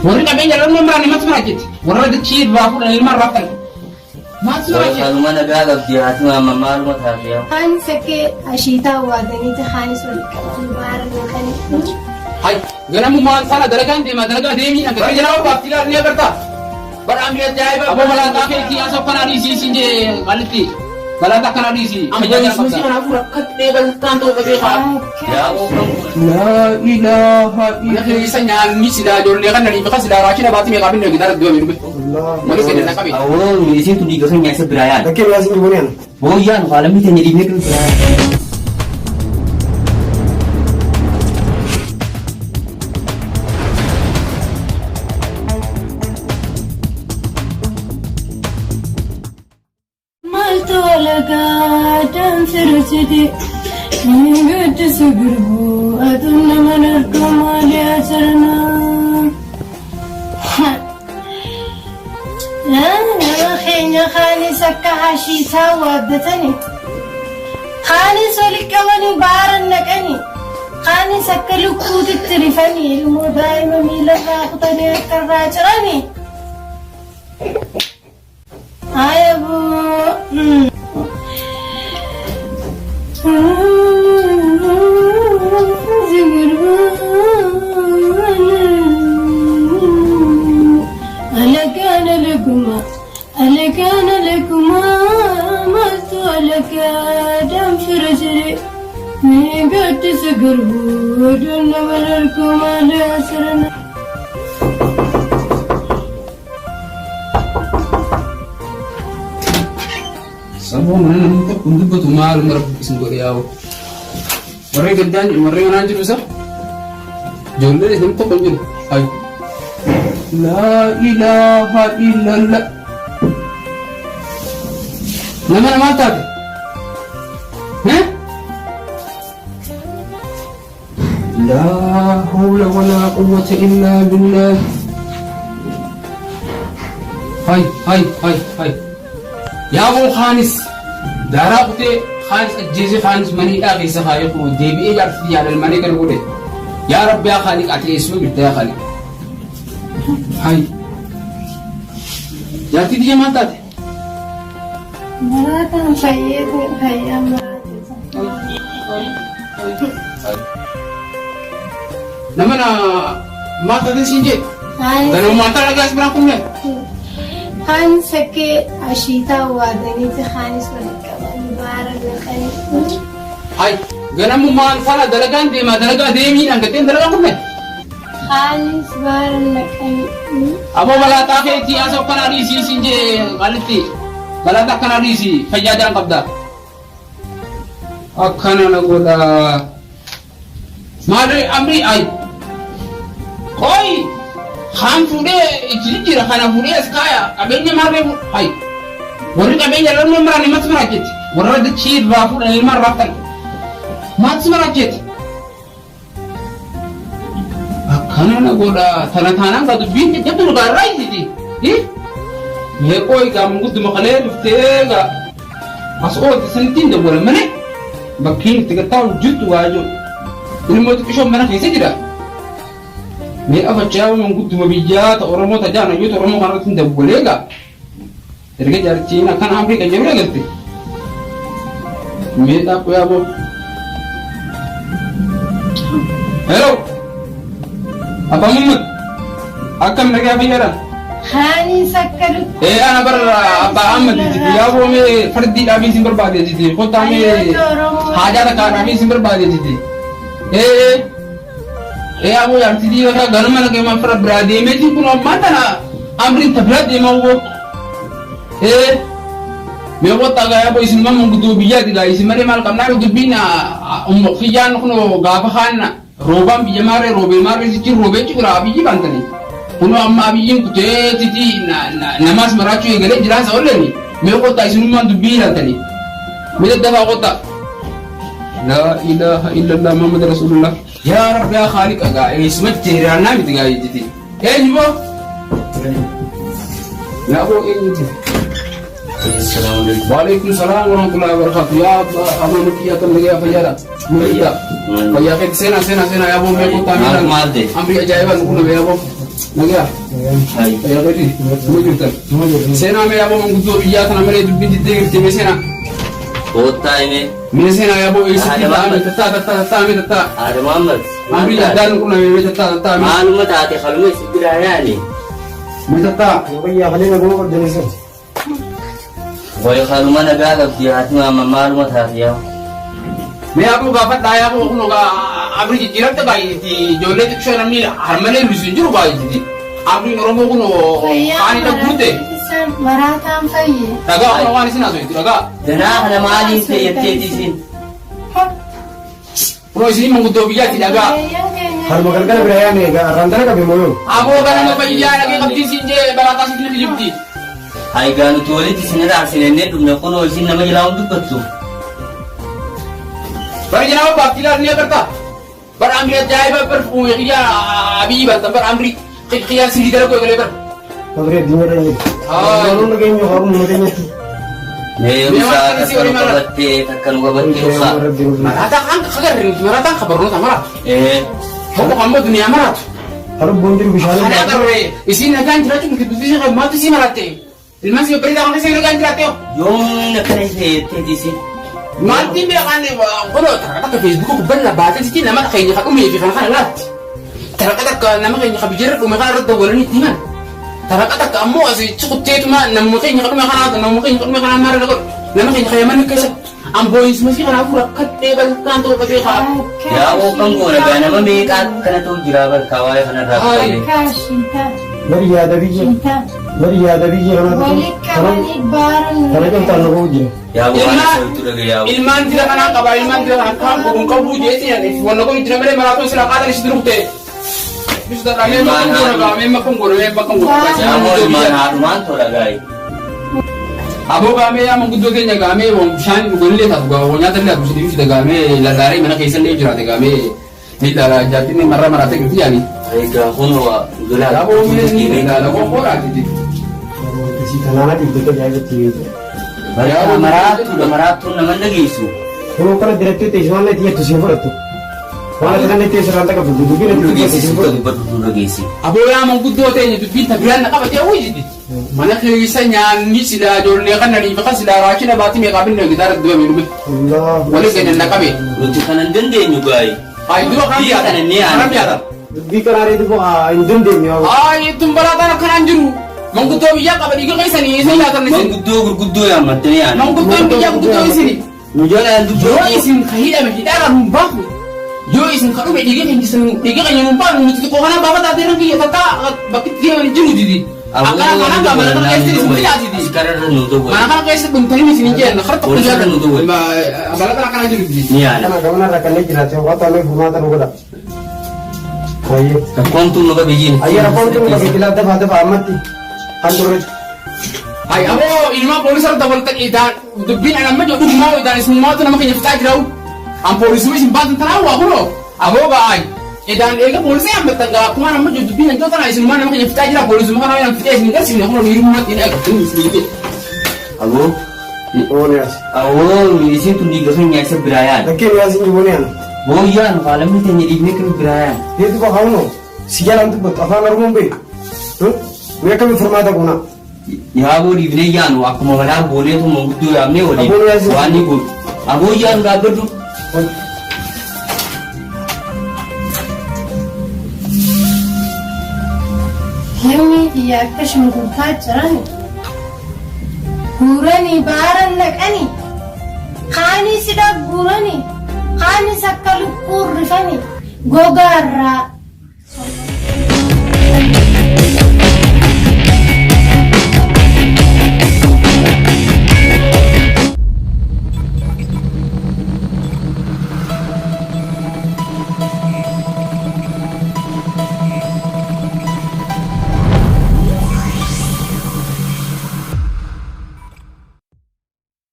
Warri qabeenya dhala nama maraan himatu marachetti. Warra dachii irraa fuudhan ilmaan raaftan. Maaltu marachetti? Kanuma nagaa qabdi haati maama maaluma taate yaa. Kaan sakkee ashiitaa waadaniiti kaanis walitti qabanii baara naqanii. Hay ganamummaan sana dalagaan deema dalagaa deemii akka jalaa baafti ilaalu ni agartaa. Badhaan biyya ajaa'iba. Aboo malaataa keetii asoo kanaa dhiisii siin jee maalitti malaataa kanaa dhiisii. Ammayyaa kanaafuu rakkatee bal'aan ta'uu dhabee kaa. Yaa oofan Laa ilaaha Mana keessa nyaanni silaa ijoollee kana ni biqa silaa raashina baatee meeqaa binne gidaara du'ame dhufe. Mana keessa na qabe. Awoo isiin tun dhiiga keenya isa biraa yaala. Bakkee biraa siin jibuun yaala. Booyyaan haalamni keenya dhiibnee kan biraa yaala. Maaltu alagaa danfira jedhe ni gaddisa girbuu aduun nama narkoo maali asirna. Nama keenya kaanis akka hashiitaa waaddatani kaanis oli qabanii baara naqani kaanis akka lukkuutitti rifanii ilmoo daa'ima miilarraa kutanii akka irraa cirani. Ayaboo. Alagaan alaguma alagaan alaguma maaltu alagaa danfira jedhe mee gaaddisa garbuu aduun nama darguu maali asirna. Saboo mana namni tokko hin dubbatu maaluma rabbi isin godhe yaa'u. Warri gaddaan warri manaan jiru isa ijoolleen isin tokko hin jiru. Hayi. Laa ilaaha illallah. Nama namaan taate. Hee? Laa hawla walaa quwwata illaa billah. Hay hay hay hay. Yaaboo kaanis daaraa kutee kaanis ajjeesee kaanis mana hidhaa keessa kaayee kun deebi'ee jaarsi yaadal malee kana godhe. Yaa Rabbi yaa Khaaliq ati eessuma jirta yaa Khaaliq. Hay. Jaartii tiyya maal taate? Maraataan fayyee fayyaa maraate. Nama na maal taate siin jee? Ganamummaan ta'a dhagaas biraan kunne. Kaan sakkee ashiitaa waadaniiti kaanis walitti qabanii baara naqanii. Hay ganamummaan sana dalagaan deemaa dalagaa deemii dhangatteen dalagaa kunne. Kaanis baara naqanii. Aboo malaataa keetii asoo kanaa dhiisii siin jee maalitti malaataa akkanaa dhiisii fayyaa jaran qabda. Akkana na godha. Maali amrii ay. Qoy kaan fuudhee itti jijjiira kana fuudhee as kaaya qabeenya maarree hay. Warri qabeenya dhala maraan himatu maraachetti. Warra dachii irraa fuudhan ilmaan raaftan. Maaltu maraachetti? Akkana na godha. Tana taanaan gaa dubbiin jajjabdu nu gaarraa isiti. Mee qooyi gaa mangudduma kalee dhuftee gaa as oolte sanittiin dawwala malee bakkiin itti gattaa'u jirtu gaa jiru. Ilmoo xiqqishoon mana keessa jira. Mee afachaa mangudduma biyyaa ta Oromoo ta jaan hayyoota Oromoo kanarratti hin dawwalee gaa. Erga jaartiin akkana amrii qayyaruu eegalte. Mee xaaquu yaaboo. Hello. Abbaa Muhammad. Akkam nagaa fayyaadha? Kaanis akka lukkuu. Ee ana bar abbaa Ahmad jiti yaaboo mee fardii dhaabii isin barbaade jiti kottaa mee haajaa takkaa dhaabii isin barbaade jiti. Ee Ee aboo jaartii dhiirota ganama nageemaan fira biraa deemeetiin kun ammaa tana amriin ta biraa deemaa woo. Ee mee kottaa gaa yaaboo isin mamma guddoo biyyaati gaa isin malee maal qabnaa dubbiin kiyyaan kun gaafa kaan roobaan biyya maarree roobee maarree sichi roobee jira abiyyi baantanii. Kunoo amma abiyyiin kutee titi namaas maraachuu eegalee jiraa isa olleeni mee kottaa isinummaan dubbii ilaaltanii. Mee daddafaa kottaa. Laa ilaaha illallah Muhammad Rasulullah. Yaa Rabbi yaa Khaaliqa gaa eessumatti hiriyaannaa miti gaa jijjiti. Eenyu boo? Yaa boo eenyuti? Waalaikum salaam warahmatullahi wabarakatuh. Yaa Abbaa amaan kiyya akkam nagaya fayyaadha. Fayyaa. Fayyaa keeti seenaa seenaa seenaa yaa boo mee kottaa Maal maal ta'e? Amrii ajaa'ibaa nu qunname yaa boo. Nagaa. Hayi. Fayyaa keetii. Numa jirtan. Seenaa mee yaaboo manguddoo biyyaa tana malee dubbiin diddee jirti mee seenaa. Koottaa himee. Mee seenaa yaaboo eessatti Haadha ta'ame Maamad. tattaa tattaa tattaa mee tattaa. Haadha Muhammad. Amrii addaan nu qunname mee tattaa tattaa mee. Maaluma taate haluma isin biraa yaani. Mee tattaa. Wayyaa kalee naguma qabdanii Way haluma nagaa qabdi haati maama maaluma taate yaa. Mee yaaboo gaafadhaa yaaboo kun ogaa amrii jijjiiramte baay'eetti ijoollee xiqqoo namni harmalee lusu hin jiru baay'eetti. Amriin Oromoo kun Fayyaa kaani dhagguute. isaan maraataan fayye. Dhagaa kun waan isin haasoftu dhagaa. Ganaa kana maaliin fayyadteeti isin? Kunoo isin manguddoo biyyaatti dhagaa. Fayyaan keenya. Harma galgala bira yaane egaa arraan dana qabe moo yoom? Aboo ganama fayyaa dhagee qabdii siin jee balaataa sitti kijibdi. Hayi gaa nuti walitti isin raarsinennee dhumne kunoo isin nama jalaa hin dubbattu. Bari janaba baafti laal ni agarta. Bar amri ajaa'iba bar xiyyaa abiyyi bartan bar amri xiyyaa sirii dalaguu eegalee bar. Amri addunyaa irra hin jiru. Hayi. Yeroo nageenyu haruma nageenyatti. Mee Mee usaa waan akkasii takka nu olii mara. qabattee takka nu qabattee usaa. Maraataa kan kagarri maraataan kabarnoota maraatu. Ee. Tokko kan immoo duniyaa maraatu. Harubboon jiru bishaan Kana agarre isiin nagaan jiraachuu miti dubbisii kan maatu isii maraatte. Ilmaan si babbareedaa kan keessa nagaan jiraatte. Yoomna kana fayyadteeti isin? Maaltiin beekaan kunoo takka takka feesbuuka gubbaan baatee sitti nama keenya kan dhumee fi kan kana laatti. Takka takka nama keenya kan biyya irra dhume kana irratti dawwalanii itti himan. Takka takka ammoo asii cukutteetuma namuma keenya kan dhume kana namuma keenya kan dhume kana maara godhu nama keenya kan yaman keessa ambooyisuma si kanaafuu rakkadhee balkaan ta'uu qabee kaa. Yaa kan goona gaa nama meeqaa akkana ta'u jira barkaa waa'ee kanarraa Hayi. qabee. Akka shiitaa. Bari yaada biyya. Shiitaa. Bari yaada biyya kanaatu. Walitti qabanii baaran. Kana cimtaan nu qabu jira. Yaa waan isa dhagaye yaa. Ilmaan dira kanaa qaba ilmaan dira kanaa kaan godhuun qabu jeetii wanna kun jira malee maraatuun sila qaadan isi durukte. Bisu dadhaa mee bakka goona gaa mee bakka goona mee bakka goona. Yaa moo ilmaan haadhumaan tola gaayi. Aboo gaamee yaa manguddoo keenya gaamee bishaan dhuganillee taatu gaa nyaata illee taatu isin fida gaamee lallaalee mana keessa illee jiraate gaamee ni ilaala jaartiin marra maraatee jirti yaani. Egaa kunoo lolaa. Aboo mee ni ilaala qoqqooraati. Akkasii kanaana dhiibdee tajaajilatti beektu. Barkaa maraattuudha maraattuun nama dhageessu. Kunoo kana direttee teessu waan itti jettu siin fudhattu. Waan ati kana itti sirraan takka fudhu dubbiin itti dubbatu Dhageessi siin sitti fudhattu. dubbatu dhageessi. Aboo yaa manguddoo teenya dubbiin tabiraan na qabatee hojii mana keessa nyaanni silaa ijoollee kannanii fi kan silaa raachina baatii meeqaa binne gitaara dibame dhume wali gadi na qabe. Nuti kana hin dandeenyu gaayi. Ay dura kan Biyya kana ni dhiyaatan. yaadna. Kan dhiyaatan. Dubbii karaalee dubboo hin dandeenyu. Ay tun balaataan akkanaan jiru. Manguddoo biyyaa qaba dhiiga keessanii isin nyaatan isin. Manguddoo gurguddoo yaammattanii yaadna. Manguddoon biyyaa gurguddoo isini. Nu jalaan Yoo dubbatu. isin ka hidhame hidhaadhaan hin baafne. Yoo isin ka dhume dhiiga keenya isin dhiiga keenya hin baafne nuti xiqqoo kanaan baafa taatee irra kiyya tattaa bakki itti deeman hin jiru didi. Akkana kanaan gaa mana kana keessatti isin fidaati didi. Askararra nu dawwale. Mana kana keessa dhumtanii isin hin jeen harka tokko Poolisoota nu dawwale. Balaa kana kana jiru didi. Ni yaala. Kana gamana irra kanneen jiraate waan ta'eef furmaata nu godha. Ayyee. Rakkoon tun nu qabiyyiin. Ayyee rakkoon tun qabe filaa dafaa dafaa ammatti kan turre. Ay aboo ilmaan poolisii dabaltan idaan dubbiin an amma jedhu dhugumaa idaan isin maatu nama keenya fixaa jiraa'u. An poolisii isin baatan tanaa waa kunoo aboo ba'aay. Idaan eega poolisii hammattan gaa akkuma amma jedhu dubbiin an tanaa isin nama keenya fixaa jira poolisii kana waan fixee isin garsiifne kunoo dhiirummaatti hin agartu isin dhiibee. Aboo. Ooniyaas. Aboo isin tun dhiiga keenya isa biraa yaala. Lakkeen yaas hin jiru yaana. Booyyaan haalamni teenya dhiibnee kan biraa yaala. Deetu koo haunoo si jalaan dubbatu afaan Oromoon beeku. Mee akkamiin furmaata goona? Yaaboo dhiibnee yaanu akkuma balaa gooneetu manguddoo yaamnee waliin Aboo yaasi. waan ni godhu. Aboo yaanu dhaabbadhu. Lammii biyya akka shunkurtaa jiran guuranii baaran naqanii kaanis hidha guuranii kaanis akka lukkuu rifanii gogaarraa